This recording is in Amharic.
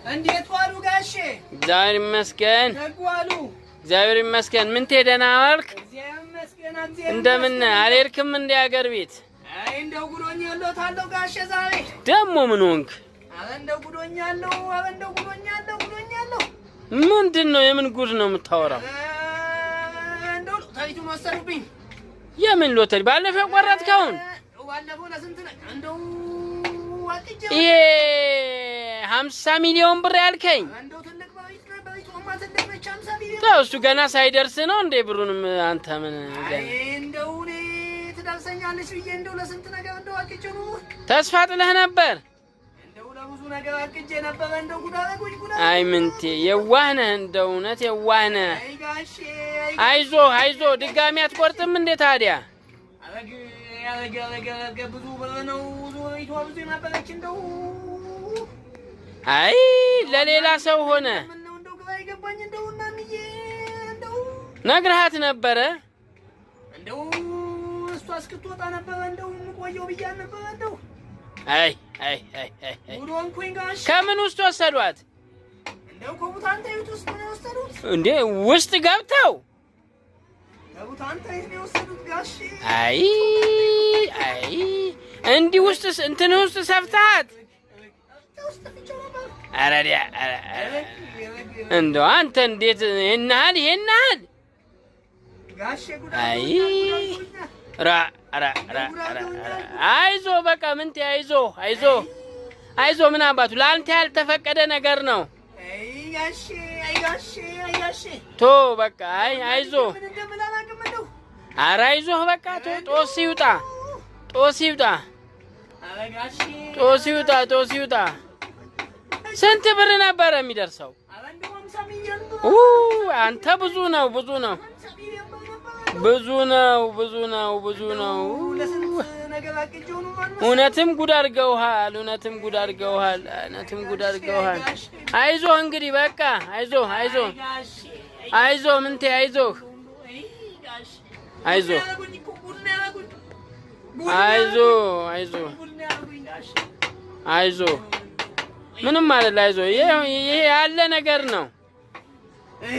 እንዴት ዋሉ ጋሼ? እግዚአብሔር ይመስገን። ደግ ዋሉ? እግዚአብሔር ይመስገን። ምንቴ ደህና ዋልክ? እግዚአብሔር ይመስገን። እግዚአብሔር እንደምን ይመስገን። አልሄድክም እንደ አገር ቤት? አይ እንደው ጉዶኛለሁ ታለው ጋሼ ዛሬ። ደግሞ ምን ሆንክ? አረ እንደው ጉዶኛለሁ። አረ እንደው ጉዶኛለሁ፣ ጉዶኛለሁ። ምንድን ነው? የምን ጉድ ነው የምታወራው? ኧረ እንደው ሎተሪቱን ወሰዱብኝ። የምን ሎተሪ? ባለፈው የቆረጥከውን? ባለፈው ለስንት እንደው አቅጄ ይሄ 50 ሚሊዮን ብር ያልከኝ? እንደው ትልቅ በሪት ነው። በሪቷማ ትልቅ ነች። 50 ሚሊዮን። ተው፣ እሱ ገና ሳይደርስ ነው እንዴ ብሩንም አንተ ምን አይ እንደው እኔ ትደርሰኛለች ብዬ እንደው ለስንት ነገር እንደው አቅጄ ነው። ተስፋ ጥለህ ነበር? እንደው ለብዙ ነገር አቅጄ ነበረ። እንደው ጉድ አደረጉኝ፣ ጉድ። አይ ምንቴ የዋህ ነህ፣ እንደው እውነት የዋህ ነህ። አይ ጋሼ፣ አይ። አይዞህ አይዞህ፣ ድጋሚ አትቆርጥም እንዴ ታዲያ? አረግ አረግ አረግ አረግ፣ ብዙ ብር ነው። ብዙ በሪቷ ብዙ ነበረች እንደው። አይ ለሌላ ሰው ሆነ። ምነው እንደው ግራ የገባኝ እንደው እናንዬ እንደው። ነግረሃት ነበረ? እንደው እሷ እስክትወጣ ነበረ እንደው የምቆየው ብያት ነበረ እንደው። አይ አይ አይ አይ አይ። ጉድ ሆንኩኝ ጋሼ። ከምን ውስጥ ወሰዷት? እንደው ከቡታንታ ቤት ውስጥ ነው የወሰዱት። እንዴ ውስጥ ገብተው? ከቡታንታ ቤት ነው የወሰዱት ጋሼ። አይ አይ፣ እንዲህ ውስጥ እንትን ውስጥ ሰፍተሃት? ውስጥ ብቻ ነበር። ኧረ ዲያ፣ ኧረ ኧረ፣ እንደው አንተ እንዴት ይሄን ያህል ይሄን ያህል? ጋሼ ጉድ አይ። አድርገውኛል፣ ጉድ ራ ራ ራ ራ ራ፣ አይዞ በቃ ምንቴ፣ አይዞ አይዞ አይዞ። ምን አባቱ ለአንተ ያልተፈቀደ ነገር ነው። አይ ጋሼ፣ አይ ጋሼ፣ አይ ጋሼ። ቶ በቃ አይ አይዞ። ምን እንደምል አላውቅም እንደው። ኧረ አይዞህ በቃ ቶ፣ ጦስ ይውጣ ጦስ ይውጣ። ኧረ ጋሼ። ጦስ ይውጣ ጦስ ይውጣ። ስንት ብር ነበረ የሚደርሰው? ኧረ እንደው 50 ሚሊዮን ብር። ኡ አንተ ብዙ ነው ብዙ ነው። 50 ሚሊዮን ብር ነበረ እንደው። ብዙ ነው ብዙ ነው ብዙ ነው። ለስንት ነገር አቅጄው ነው ማለት ነው። እውነትም ጉድ አድርገውሃል። እውነትም ጉድ አድርገውሃል። እውነትም ጉድ አድርገውሃል። አይዞህ እንግዲህ በቃ አይዞህ አይዞህ። ጋሼ። አይዞህ ምንቴ አይዞህ። አይ ጋሼ። አይዞህ። ጉድ ነው ያደረጉኝ እኮ፣ ጉድ ነው ያደረጉኝ። ጉድ ነው አይዞህ አይዞህ። ጉድ ነው ያደረጉኝ ጋሼ። አይዞህ ምንም አይደል። አይዞህ ይሄ ያለ ነገር ነው። አይ